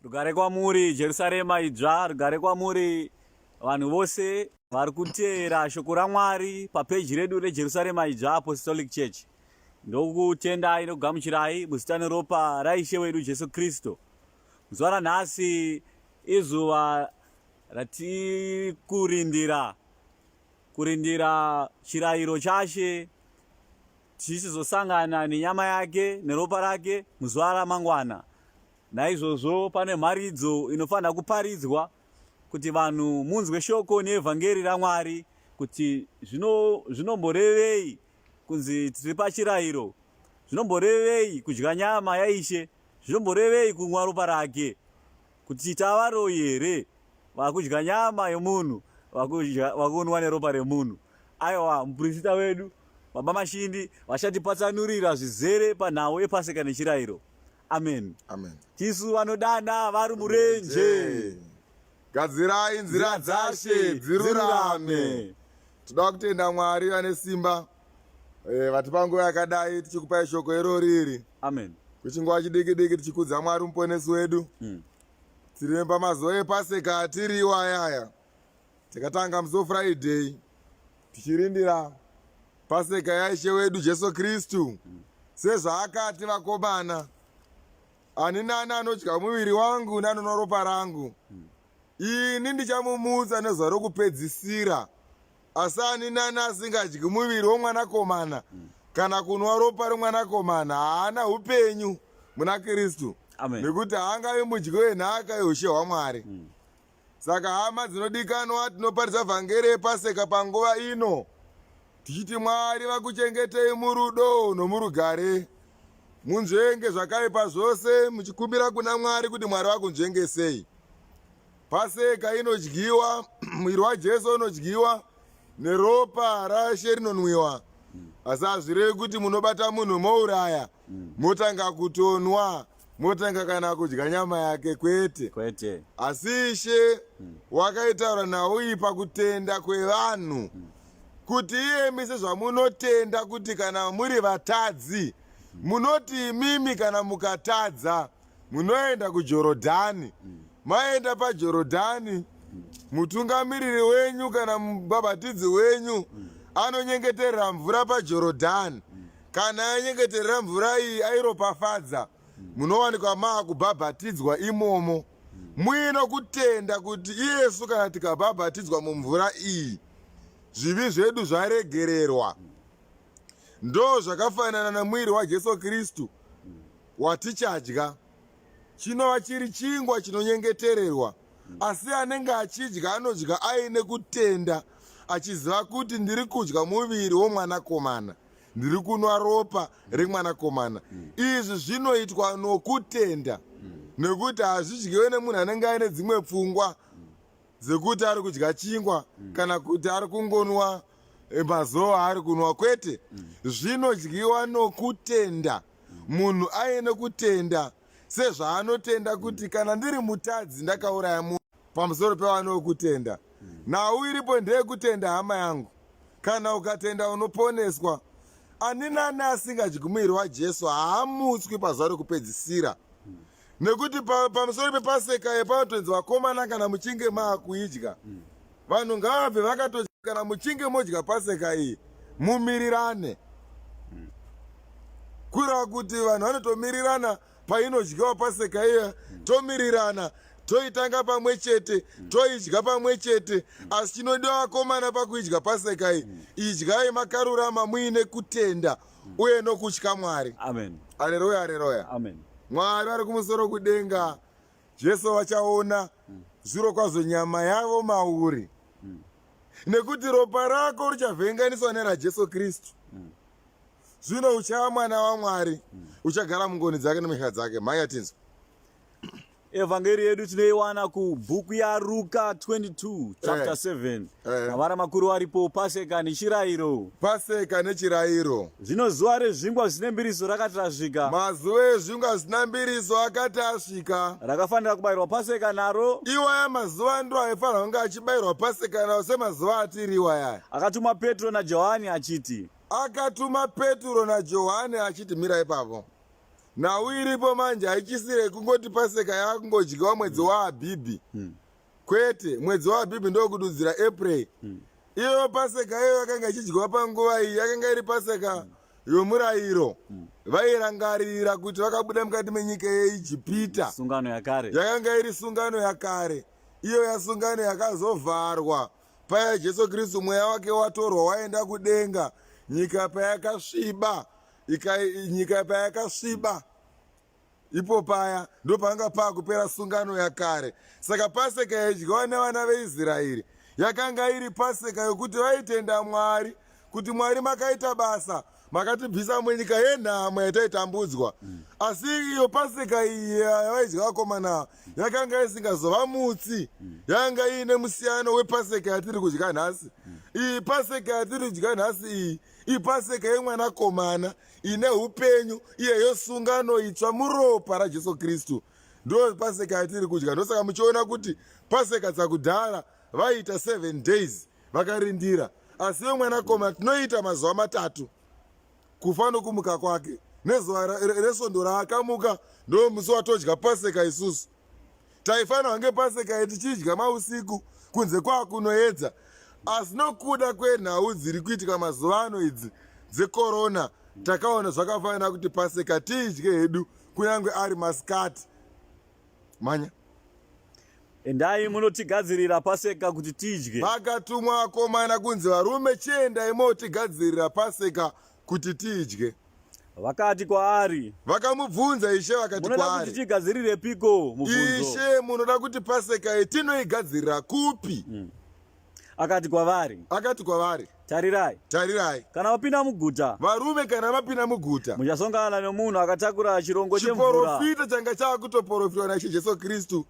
Rugare kwamuri Jerusarema idzva, rugare kwamuri vanhu vose vari kuteera shoko raMwari papeji redu reJerusarema idzva Apostolic Church. Ndokutendai nokugamuchirai muzita neropa raIshe wedu Jesu Kristu. Zuva ranhasi izuva ratiri kurindira kurindira chirayiro chaShe tichizosangana nenyama yake neropa rake muzuva ramangwana. Naizvozvo pane mharidzo inofanira kuparidzwa kuti vanhu munzwe shoko neevhangeri raMwari kuti zvinomborevei zvino kunzi tiri pachirayiro, zvinomborevei kudya nyama yaIshe, zvinomborevei kunwa ropa rake, kuti tava varoyi here vakudya nyama yomunhu vakunwa neropa remunhu. Aiwa, muprista wedu Baba Mashindi vachatipatsanurira zvizere panhau yePaseka nechirayiro. Amen. Amen. Tisu vanodana vari murenje. Gadzirai nzira dzashe dzirurame. Toda kutenda Mwari vane simba eh, vatipa nguva yakadai tichikupai shoko irori iri. Amen. Kwechinguva chidiki diki tichikudza Mwari muponesi wedu. Tiri pamazuva ePaseka atiri iwayaya. Takatanga musi weFriday tichirindira Paseka yaIshe wedu Jesu Kristu. Sezvaakati vakomana, ani nani anodya muviri wangu neanonwa ropa rangu, ini ndichamumutsa nezuva rokupedzisira. Asi ani nani asingadyi muviri womwanakomana kana kunwa ropa romwanakomana haana upenyu muna Kristu, nekuti haangavi mudyi wenhaka yeushe hwaMwari. Saka hama dzinodikanwa, tinoparidza vhangeri yePaseka panguva ino, tichiti Mwari vakuchengetei murudo nomurugare, munzvenge zvakaipa zvose, muchikumbira kuna Mwari kuti Mwari vakunzvengesei. Paseka inodyiwa, muviri waJesu unodyiwa neropa raShe rinonwiwa, asi hazvirevi kuti munobata munhu mouraya motanga kutonwa motanga kana kudya nyama yake kwete kwete asi ishe wakaitaura nhau iyi pakutenda kwevanhu kuti iyemi sezvamunotenda kuti kana muri vatadzi munoti imimi kana mukatadza munoenda kujorodhani maenda pajorodhani mutungamiriri wenyu kana mubhabhatidzi wenyu anonyengeterera mvura pajorodhani kana anyengeterera mvura iyi airopafadza munowanikwa maakubhabhatidzwa imomo muine kutenda kuti iyesu kana tikabhabhatidzwa mumvura iyi zvivi zvedu zvaregererwa ndo zvakafanana nemuviri waJesu Kristu watichadya chinova chiri chingwa chinonyengetererwa asi anenge achidya anodya aine kutenda achiziva kuti ndiri kudya muviri womwanakomana ndiri kunwa ropa remwanakomana. Izvi zvinoitwa nokutenda nekuti hazvidyiwe nemunhu anenge aine dzimwe pfungwa dzekuti ari kudya chingwa kana kuti ari kungonwa eh, mazoa ari kunwa kwete. Zvinodyiwa nokutenda munhu aine kutenda sezvaanotenda kuti kana ndiri mutadzi ndakauraya munhu. Pamusoro pevanokutenda nhau iripo ndeyekutenda hama yangu kana ukatenda unoponeswa ani nani asingadyi muviri wajesu haamutswi pazuva rekupedzisira nekuti pamusoro pepaseka yepanotonzi vakomana kana muchinge maakuidya vanhu ngavabve vakatodya kana muchinge modya paseka iyi mumirirane kureva kuti vanhu vanotomirirana painodyiwa paseka iya tomirirana toitanga pamwe chete toidya pamwe chete asi chinodiwa vakomana pakuidya paseka iyi idyai makarurama muine kutenda uye nokutya mwari amen aleluya aleluya amen mwari vari kumusoro kudenga jesu vachaona zviro kwazvo nyama yavo mauri nekuti ropa rako richavhenganiswa nerajesu kristu zvino uchava mwana wamwari uchagara mungoni dzake nemhesha dzake mhanya tinzwa Evhangeri yedu tinoiwana kubhuku yaRuka 22 chapter 7 Eh. mavara makuru aripo Paseka nechirayiro. Paseka nechirayiro. Zvino zuva rezvingwa zvisine mbiriso rakati rasvika, Mazuva ezvingwa zvisina mbiriso akati asvika. rakafanira kubayirwa Paseka naro. Iwaya mazuva ndo aifanira kunge achibayirwa Paseka nawo semazuva atiri iwaya. Akatuma Petro naJohani achiti, Akatuma Petro naJohani achiti, mira ipapo. Nhau iripo manje haichisiri yekungoti paseka yakungodyiwa mwedzi waAbhibhi. Kwete, mwedzi waAbhibhi ndokududzira April. Iyoyo paseka iyoyo yakanga ichidyiwa panguva iyi yakanga iri paseka yomurayiro. Vairangarira kuti vakabuda mukati menyika yeIjipita. Sungano yakare. Yakanga iri sungano yakare. Iyo yasungano yakazovharwa paya Jesu Kristu mweya wake watorwa waenda kudenga, nyika payakasviba ika, nyika payakasviba ipo paya ndopanga paakupera sungano yakare. Saka paseka yaidyiwa nevana veIsraeri yakanga iri paseka yokuti vaitenda Mwari kuti Mwari makaita basa makatibvisa munyika yenhamo yataitambudzwa. Asi iyo paseka iyi yavaidya vakomana yakanga isingazovamutsi. Yanga iine musiyano wepaseka yatiri kudya nhasi. Iyi paseka yatiri kudya nhasi iyi ipaseka yemwanakomana ine upenyu, iyeyo sungano itsva muropa raJesu Kristu. Ndo paseka yatiri kudya. Ndosaka muchiona kuti paseka dzakudhara vaiita 7 days vakarindira, asi yemwanakomana tinoita mazuva matatu, kufa nokumuka kwake nezuva resvondo raakamuka ndo musi watodya paseka. Isusu taifanira kunge paseka iyi tichidya mausiku kunze kwakunoedza, asi nokuda kwenhau dziri kuitika mazuva ano idzi dzekorona, takaona zvakafanira kuti paseka tiidye hedu kunyange ari masikati. Manya. Endai munotigadzirira paseka kuti tidye. Vakatumwa vakomana kunzi varume chiendai motigadzirira paseka kuti tidye. Vakati kwaari, Vakamubvunza Ishe vakati munoda kuti kwaari, tigadzirire-piko? Mubvunzo. Ishe munoda kuti paseka iyi tinoigadzirira kupi? Akati kwavari, Akati kwavari, tarirai, tarirai, kana vapinda muguta, varume kana vapinda muguta, muchasongana nomunhu akatakura chirongo chemvura. Chiporofita changa chaakutoporofitwa naIshe Jesu Kristu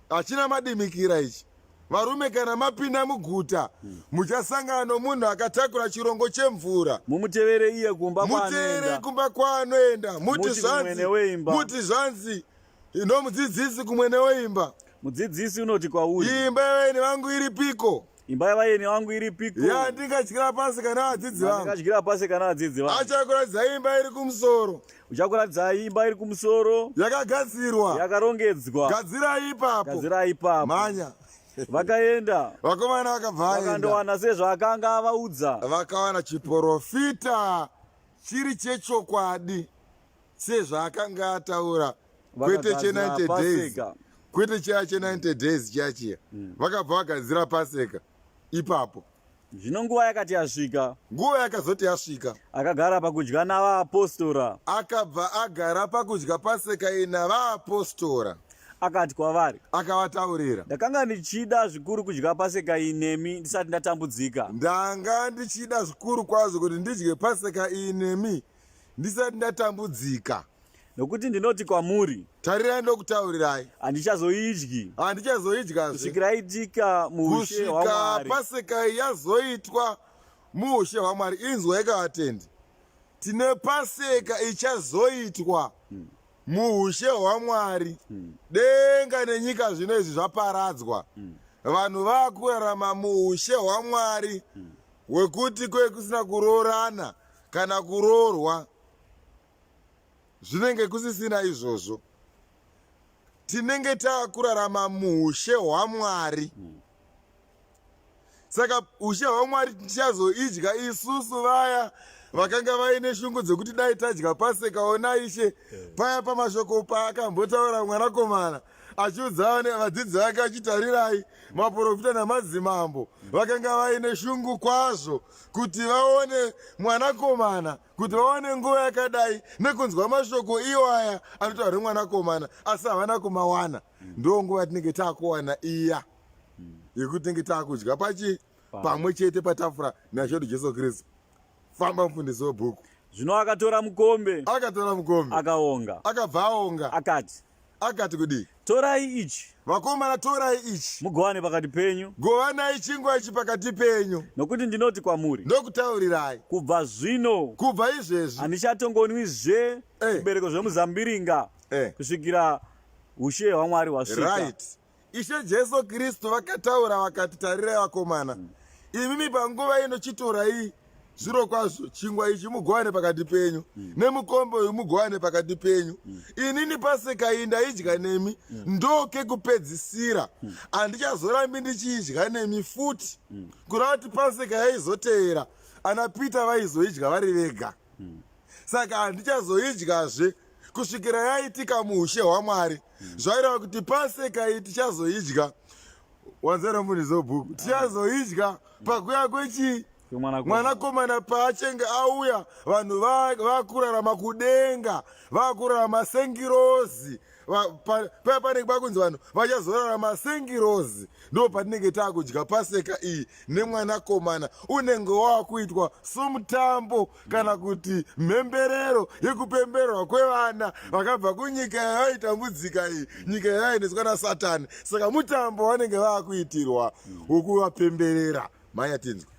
hachina madimikira ichi. Varume kana mapinda muguta, muchasangana nomunhu akatakura chirongo chemvura. Mumutevere iye kumba Muteere kwaanoenda. kumba kwaanoenda. Muti Muti zvanzi, kumwene weimba. Muti zvanzi nomudzidzisi kumwene weimba. Mudzidzisi unoti kwauri, Imba yevaeni vangu iripiko? Imba yevaeni vangu iripiko? Yandingadyira pasika navadzidzi vangu. Yandingadyira pasika navadzidzi vangu. Achakuratidzai imba iri kumusoro. Uchakuratidzai imba iri kumusoro. Yakagadzirwa. Yakarongedzwa. Gadzirai ipapo. Gadzirai ipapo. Mhanya. Vakaenda. Vakomana vakabva vaenda. Vakandowana sezvaakanga avaudza. Vakawana chiporofita chiri chechokwadi sezvaakanga ataura, kwete che Vakagadzira 90 days, Paseka. kwete chiya che 90 days chiya chiya. Vakabva vagadzira paseka ipapo. Zvino nguva yakati yasvika, Nguva yakazoti yasvika, akagara pakudya navaapostora. Akabva agara pakudya paseka iyi navaapostora. Akati kwavari, Akavataurira, ndakanga ndichida zvikuru kudya paseka iyi nemi ndisati ndatambudzika. Ndanga ndichida zvikuru kwazvo kuti ndidye paseka iyi nemi ndisati ndatambudzika. Nokuti ndinoti kwamuri, Tarirai ndokutaurirai, handichazoidyi handichazoidyazve kusvikira itika muushe kusvika hwaMwari. paseka iyi yazoitwa muushe hwaMwari. Inzwai kavatendi, tine paseka ichazoitwa muushe hwaMwari. Denga nenyika zvino izvi zvaparadzwa, vanhu vakurarama muushe hwaMwari hwekuti kwe kusina kuroorana kana kuroorwa, zvinenge kusisina izvozvo. Tinenge taakurarama muushe hwaMwari. Saka ushe hwaMwari tichazoidya isusu vaya vakanga vaine shungu dzekuti dai tadya paseka. Ona Ishe paya pamashoko paakambotaura mwanakomana achiudza vadzidzi vake achitarirai, maprofita namadzimambo vakanga vaine shungu kwazvo kuti vaone mwanakomana, kuti vaone nguva yakadai nekunzwa mashoko iwaya anotaura nemwanakomana, asi havana kumawana. Ndo nguva yatinenge taakuwana iya yekuti tinenge taakudya pachi pamwe chete patafura naShe Jesu Kristu. Famba mufundisi webhuku. Zvino akatora mukombe, Akatora mukombe, akaonga, akabva aonga, akati, Akati kudii? Torai ichi, Vakomana, torai ichi, mugovane pakati penyu, govanai chingwa ichi pakati penyu. Nokuti ndinoti kwamuri, Ndokutaurirai, kubva zvino kubva izvezvi, handichatongonwizve zvibereko zvemuzambiringa kusvikira ushe hwaMwari hwasvika. Right. Ishe Jesu Kristu vakataura vakati, tarirai vakomana, imimi panguva ino chitorai. Zviro kwazvo chingwa ichi mugowane pakati penyu mm. nemukombe uyu mugowane pakati penyu mm. Inini paseka iyi ndaidya nemi mm. Ndokekupedzisira mm. Handichazorambi ndichiidya nemi futi mm. Kureva kuti paseka yaizoteera ana Peter vaizoidya vari vega mm. Saka handichazoidyazve kusvikira yaitika muushe hwaMwari mm. Zvaireva kuti paseka iyi tichazoidya wanzara munhu zobhuku tichazoidya pakuya kwechii mwanakomana paachange auya vanhu vakurarama kudenga vakurarama sengirozi paya panenge pakunzi vanhu vachazorarama sengirozi ndo patinenge taakudya paseka iyi nemwanakomana unenge wakuitwa somutambo kana kuti mhemberero yekupembererwa kwevana vakabva kunyika yavaitambudzika iyi, nyika yavaendeswa nasatani. Saka mutambo vanenge vakuitirwa wokuvapemberera. Mhanya tinzwe.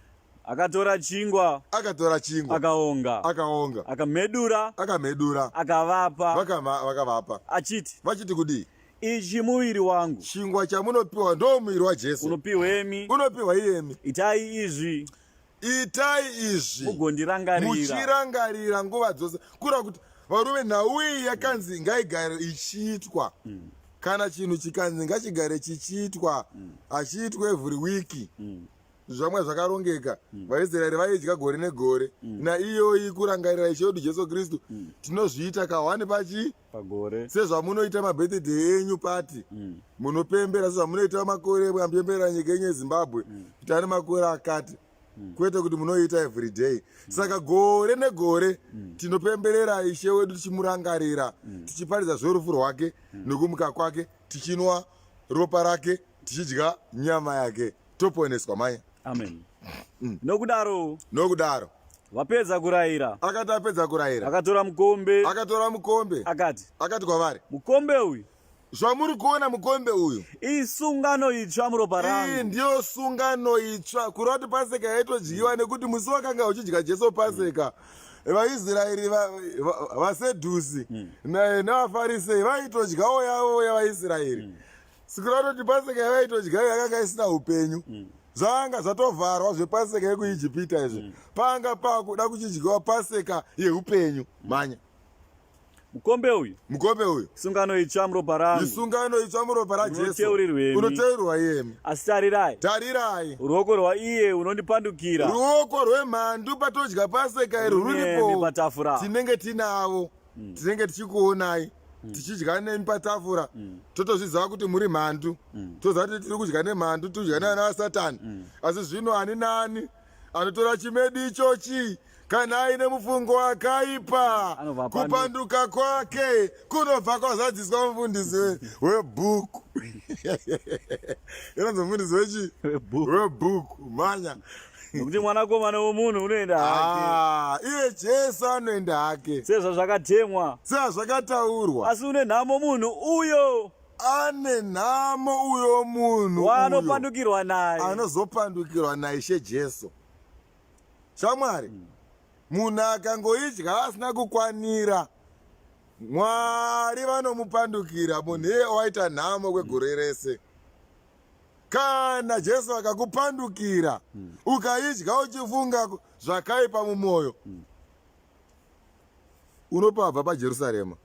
Akatora chingwa. Akatora chingwa. Akaonga. Akaonga. Akamedura. Akamedura. Akavapa. Vakavapa. Achiti. Vachiti kudii? Ichi muviri wangu. Chingwa chamunopiwa ndo muviri waJesu. Unopiwa imi. Unopiwa iyemi. Itai izvi. Itai izvi. Mugondirangarira. Muchirangarira nguva dzose. Kureva kuti varume nhau iyi yakanzi ngaigare ichiitwa. Mm. Kana chinhu chikanzi ngachigare chichiitwa, achiitwa every week. Zvamwe zvakarongeka. VaIsraeri vaidya gore negore. Naiyoyi kurangarira Ishe wedu Jesu Kristu tinozviita kahwani pachi pagore sezvamunoita mabirthday enyu pati munopembera sezvamunoita makore mukapemberera nyika yenyu yeZimbabwe kuti ane makore akati kwete kuti munoita everyday. Saka gore negore tinopemberera Ishe wedu tichimurangarira, tichiparidza zverufu rwake nekumuka kwake, tichinwa ropa rake, tichidya nyama yake, toponeswa mai. Amen. Nokudaro. Nokudaro. Vapedza kurayira. Akati apedza kurayira. Akatora mukombe. Akatora mukombe. Akati. Akati kwavari. Mukombe uyu. Zvamuri kuona mukombe uyu. Isungano itsva muropa rangu. Iyi ndiyo sungano itsva. Kureva kuti Paseka yaitodyiwa nekuti musi wakanga uchidya Jesu Paseka. VaIsraeri vaSedhusi nevaFarisei vaitodyawo yavo yavaIsraeri. Siku ratoti Paseka yavaitodya yakanga isina upenyu. Zvanga zvatovharwa zvepaseka yekuIjipita izvi. Panga pakuda kuchidyiwa paseka yeupenyu. Manya. Mukombe uyu. Mukombe uyu. Sungano itsva muropa rangu. Isungano itsva muropa raJesu. Unoteurirwa Unoteurirwa iyemi. Asi tarirai. Tarirai. Ruoko rwaiye unondipandukira. Ruoko rwemhandu patodya paseka iri ruripo. Patafura. Tinenge tinavo. Tinenge tichikuonai. Tichidya nemi patafura. Totozviziva kuti muri mhandu. Toziva kuti tiri kudya nemhandu, tiri kudya nevana vaSatani. Asi zvino ani nani anotora chimedu ichochi kana aine mufungo wakaipa, kupanduka kwake kunobva kwazadziswa. Mufundisi webhuku inonzi mufundisi wechi webhuku manya. Nokuti mwanakomana womunhu unoenda hake. Ah, iye Jesu anoenda hake sezvazvakatemwa, sezvazvakataurwa. Asi une nhamo munhu uyo. Ane nhamo uyo munhu waanopandukirwa naye. Anozopandukirwa naIshe Jesu. Shamwari, munhu akangoidya asina kukwanira, Mwari vanomupandukira munhu iye waita nhamo kwegore rese. Kana Jesu akakupandukira ukaidya uchifunga zvakaipa mumwoyo, unopabva paJerusarema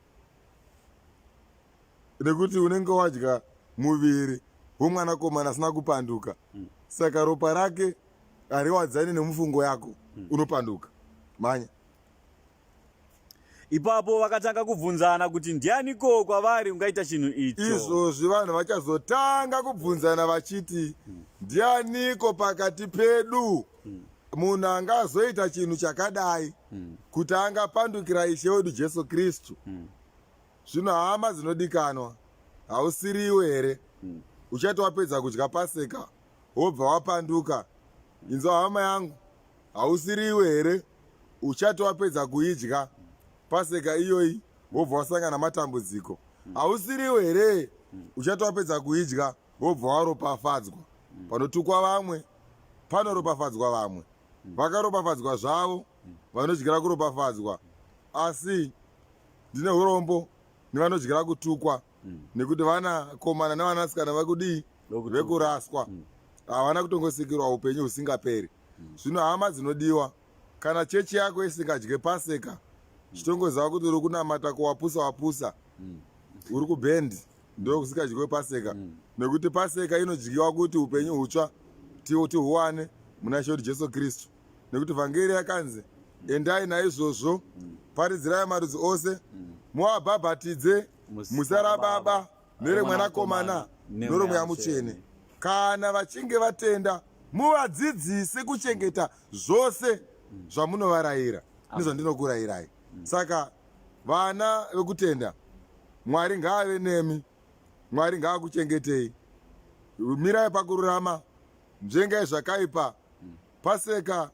nekuti unenge wadya muviri womwanakomana asina kupanduka. Saka ropa rake hariwadzani nemufungo yako, unopanduka. Manya. Ipapo vakatanga kubvunzana kuti ndianiko kwavari ungaita chinhu icho. Izvozvi vanhu vachazotanga kubvunzana vachiti ndianiko pakati pedu munhu angazoita chinhu chakadai, kuti angapandukira Ishe wedu Jesu Kristu. Zvino hama dzinodikanwa, hausiriwe here uchati wapedza kudya paseka wobva wapanduka? Inzwa hama yangu, hausiriwe here uchati wapedza kuidya paseka iyoyi wobva wasangana namatambudziko? Hausiriwe here uchati wapedza kuidya wobva waropafadzwa? Panotukwa vamwe panoropafadzwa vamwe. Vakaropafadzwa zvavo vanodyira kuropafadzwa, asi ndine urombo nevanodyira kutukwa, nekuti vanakomana nevanasikana vakudii vekuraswa havana kutongosikirwa upenyu husingaperi. Zvino hama dzinodiwa, Kana chechi yako isingadye paseka, chitongoziva kuti uri kunamata kuwapusa wapusa. Uri kubhendi ndokusingadyiwe paseka. Nekuti paseka inodyiwa kuti upenyu hutsva tihuwane muna Ishe wedu Jesu Kristu. Nekuti vhangeri yakanzi endai naizvozvo, paridzirai marudzi ose, muvabhabhatidze muzita raBaba nereMwanakomana noreMweya Mutsvene. Kana vachinge vatenda, muvadzidzise kuchengeta zvose zvamunovarayira nezvandinokurayirai. Saka vana vekutenda, Mwari ngaave nemi, Mwari ngaakuchengetei. Mirai pakururama, nzvengai zvakaipa. Paseka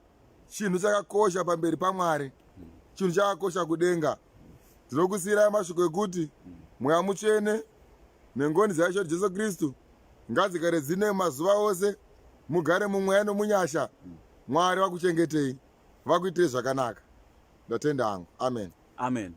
chinhu chakakosha pamberi paMwari, chinhu chakakosha kudenga. Ndinokusiyirai mashoko ekuti Mweya Mutsvene nengoni dzaIshe Jesu Kristu ngadzigare dzine mazuva ose, mugare mumweya nomunyasha. Mwari vakuchengetei, vakuitirei zvakanaka. Ndatenda hangu. Amen. Amen.